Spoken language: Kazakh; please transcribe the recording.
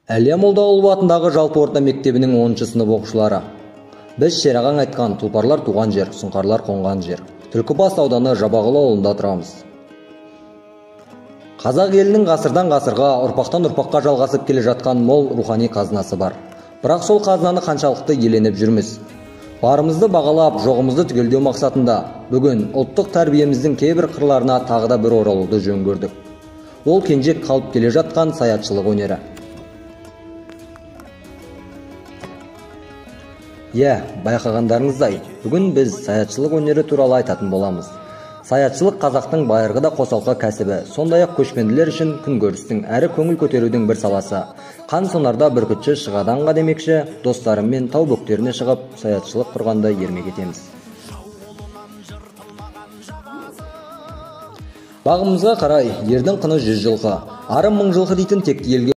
Әлия Молдағұлова атындағы жалпы орта мектебінің 10-шы сынып оқушылары. Біз Шерағаң айтқан тұлпарлар туған жер, сұңқарлар қонған жер. Түлкібас ауданы Жабағылы ауылында тұрамыз. Қазақ елінің ғасырдан ғасырға, ұрпақтан ұрпаққа жалғасып келе жатқан мол рухани қазынасы бар. Бірақ сол қазынаны қаншалықты иеленіп жүрміз? Барымызды бағалап, жоғымызды түгелдеу мақсатында бүгін ұлттық тәрбиеміздің кейбір қырларына тағы да бір оралуды жөн көрдік. Ол кенже қалып келе жатқан саятшылық өнері. Иә, байқағандарыңыздай, бүгін біз саятшылық өнері туралы айтатын боламыз. Саятшылық қазақтың байырғы да қосалқы кәсібі, сондай-ақ көшпенділер үшін күнкөрістің әрі көңіл көтерудің бір саласы. Қан сонарда бүркітші шығаданға демекші, достарыммен тау бөктеріне шығып, саятшылық құрғанды ермек етеміз. Бағымызға қарай, ердің құны 100 жылқы, ары 1000 жылқы дейтін текті елге